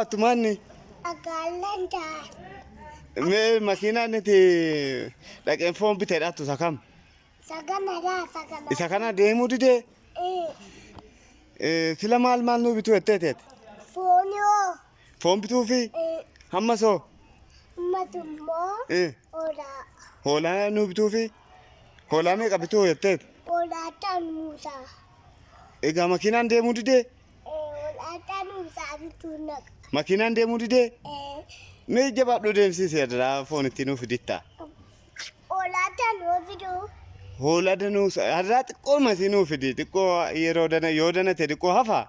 Atumaanni Agaalantaa. mee makiinaan itti dhaqeen foon bitee dhaattu isa kam? Saganaraa sagana. Isa kana deemuu didee sila maal maal nuu bituu jettee teete? Foonoo. Foon bituu fi hamma soo Matummoo. Hoolaa. Hoolaa nuu bituu fi hoolaa meeqa bituu jetteet? Hoolaa tanuusaa. Egaa makiinaan deemuu didee? Hoolaa tanuusaa bituu naqa. Makiinaan deemuu didee? Mee jabaadhuu deemsiisi adaraa foon itti nuuf fidittaa. Hoolaa tanuu fiduu. Hoolaa danuu adaraa xiqqoo masii nuuf fidi xiqqoo yeroo dana yoo danate xiqqoo hafaa.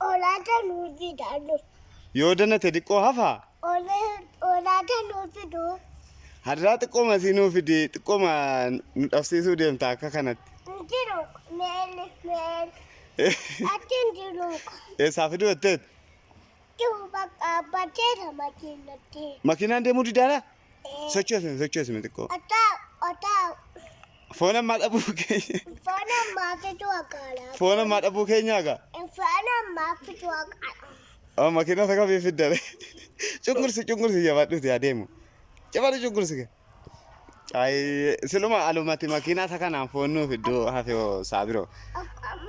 Hoolaa tanuu fidaa. Yoo danate xiqqoo hafaa. Hoolaa tanuu fiduu. Adaraa xiqqoo masii nuuf fidi xiqqoo nu dhabsiisuu deemta akka kanatti. Jiru meel meel. Achi jiru. Eessaa fiduu jetteet? Jiru bakka bateera makiinatti. Makiinaan deemuu didaadha? Sochoosime sochoosime xiqqoo. Otaa otaa. Foon ammaa dhabuu keenya. Foon ammaa fiduu agaala. Foon ammaa dhabuu keenya egaa. Foon ammaa fiduu agaala. Oh, makiinaa isa kamii fiddare? Cunqursi cunqursi jabaadhuuti adeemu. Jabaadhu cunqursi. Ayi siluma alumati makiinaa isa kanaan foon nuu fidduu hafe hoo saabiroo.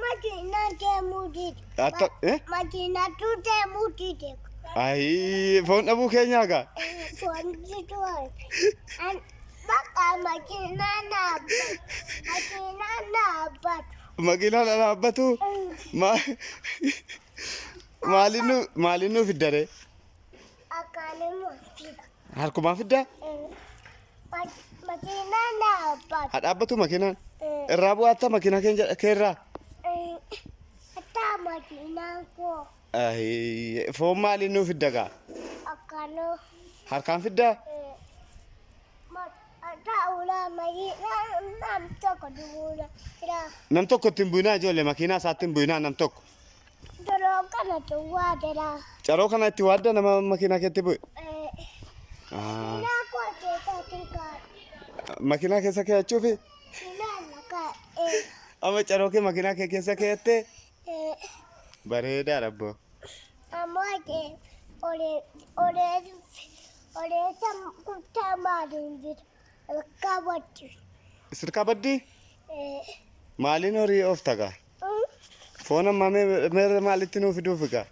Makiinaan deemuu dide. Atta eh? Makiinatu deemuu dide. Ayi foon dhabuu keenya egaa. Foon fiduu. Bakka makiinaan dhaabbatu. Makiinaan dhaabbatu. Makiinaan dhaabbatu. Maaliin nu maaliin nuu fiddare? Akkanuma fida. Harkumaan fiddaa? Makiinaan dhaabbatu. Haa dhaabbatu makiinaan. Irraa bu'aatta makiinaa keenya keerraa. Hatta makiinaan koo Ayi foon maaliin nuu fidda gaa? akkanuma. Harkaan fiddaa? Nam tokko itti hin bu'inaa ijoollee makiinaa isaatti hin bu'inaa nam tokko. Caroo kana itti waadda nama makiinaa keetti bu'e. Makiinaa keessa keeyachuufi amma caroo kee makiinaa kee keessa keeyattee bareedaadha abboo. Sirkaa baddii maaliin horii oofta gaa? Foon ammaa meerre maalitti nuu fiduuf egaa?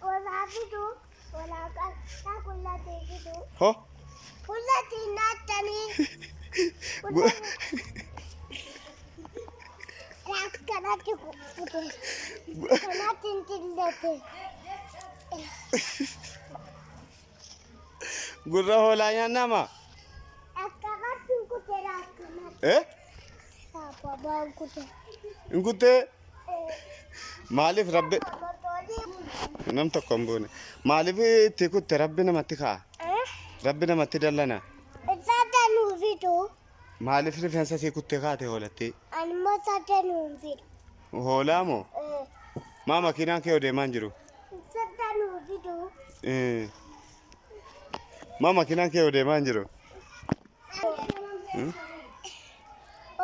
Walaa fiduu, walaa qal'aa qullatii fiduu. Ho? Qullatii naattanii. Akkanatti kute. Akkanatti hin xillate. Gurra hoolaa nyaannaa maa? Akkanatti hin kutera akkanatti. Eh? Babaan kute. Hin kuttee? Maaliif rabbi nam tokko hin buune? Maaliif itti kutte rabbi namatti ka'a? Rabbi namatti dallana? Isaata nuu fidu. Maaliif rifeensa sii kuttee kaate hoolattee? Animmoo isaata nuu fidu. Hoolaa moo? Maa makiinaan kee deemaa hin jiru? Isaata nuu fidu. Maa makiinaan kee deemaa hin jiru?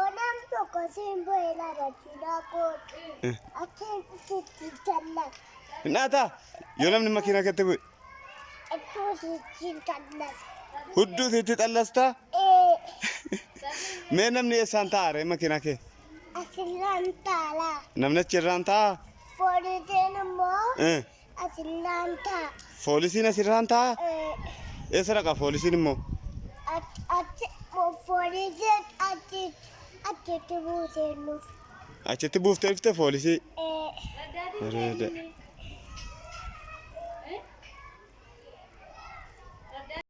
Onam tokko siin bu'ee lama cinaa kootu. Achiin sitti jalla. Hin dhaataa? Yoo namni makiinaa keetti bu'e Iddoo sitti jallata. hudduu sitti xallastaa? Mee namni eessaan taa'a ree makiinaa kee? Asirraan taalaa. Namni achirraan taa'aa? Poolisiin immoo asirraan taa'a. Poolisiin asirraan taa'aa? Eessa dhaqa poolisiin immoo? Achi poolisiin achi achitti buusee nuuf. Achitti buuftee dhufte poolisii. Bareeda.